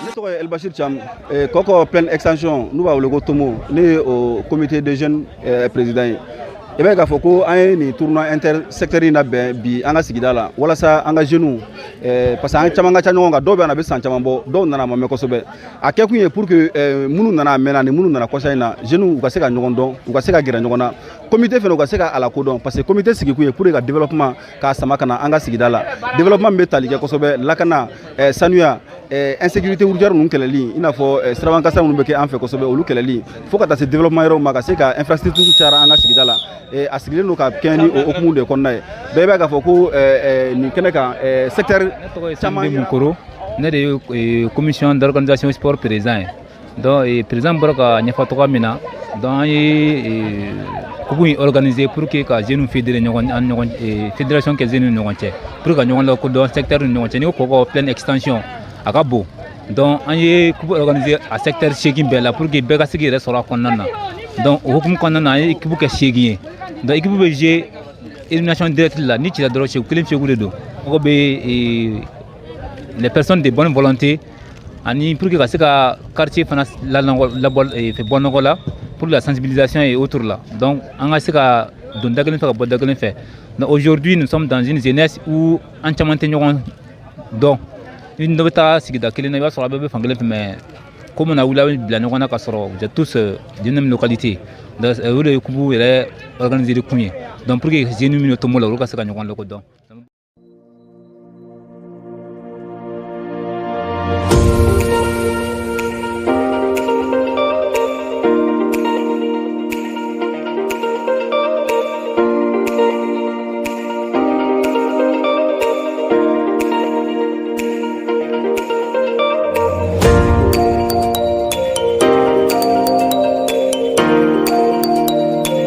Ne tɔgɔ ye Elbachir Thiam, Kɔkɔ Pleine Extension, n'u b'a wele ko Tomo. Ne ye o comité de jeunes président ye. I b'a ye k'a fɔ ko an ye nin tournoi intersecteur in labɛn bi an ka sigida la walasa an ka jeunes, parce que an caman ka ca ɲɔgɔn kan. Dɔw bɛ yan, a bɛ san caman bɔ, dɔw nana, a ma mɛn kosɛbɛ. A kɛkun ye pour que minnu nana a mɛnna ani minnu nana kɔsa in na, jeunes u ka se ka ɲɔgɔn dɔn, u ka se ka gɛrɛ ɲɔgɔn na, comité fana u ka se ka a lakodɔn, parce que comité sigikun ye pour que ka développement k'a sama ka na an ka sigida la. Développement min bɛ tali kɛ kosɛbɛ lakana, sanuya, insécurité routière ninnu kɛlɛli, i n'a fɔ siraban kasara minnu bɛ kɛ an fɛ kosɛbɛ, olu kɛlɛli, fo ka taa se développement yɔrɔw ma, ka se ka infrastructure cayara an ka sigida la. A sigilen don ka kɛ ni o hukumu de kɔnɔna ye. Bɛɛ b'a k'a fɔ ko nin kɛnɛ kan, secteur caman. Mukoro, ne de ye commission d'organisation sport président ye. Donc président bɔra ka ɲɛfɔ cogoya min na, donc an ye coupe in organiser pour que ka jeunes fédérer ɲɔgɔn an ɲɔgɔn, fédération kɛ jeunes ni ɲɔgɔn cɛ, pour que ka ɲɔgɔn lakodɔn secteur ni ɲɔgɔn cɛ. N'i ko Kɔkɔ Pleine Extension, a ka bon. Donc an ye coupe organiser a secteur 8 bɛɛ la pour que bɛɛ ka se k'i yɛrɛ sɔrɔ a kɔnɔna na. Donc o hukumu kɔnɔna na, an ye équipe kɛ 8 ye. Donc équipe bɛ jouer élimination directe la. Ni cira dɔrɔn, segu kelen segu de don. Mɔgɔ bɛ les personnes de bonne volonté ani pour que ka se ka quartier fana labɔ bɔ nɔgɔ la, pour la sensibilisation et autres là. Donc an ka se ka don da kelen fɛ ka bɔ da kelen fɛ. Donc aujourd'hui, nous sommes dans une jeunesse où an caman tɛ ɲɔgɔn dɔn. Ni dɔ bɛ taa sigida kelen na, i b'a sɔrɔ a bɛɛ bɛ fan kelen fɛ, mais ko mana wuli, a bɛ bila ɲɔgɔn na ka sɔrɔ vous êtes tous d'une même localité. Donc o de ye coupe yɛrɛ organiser kun ye. Donc pour que jeunes minnu tomo la, olu ka se ka ɲɔgɔn lakodɔn.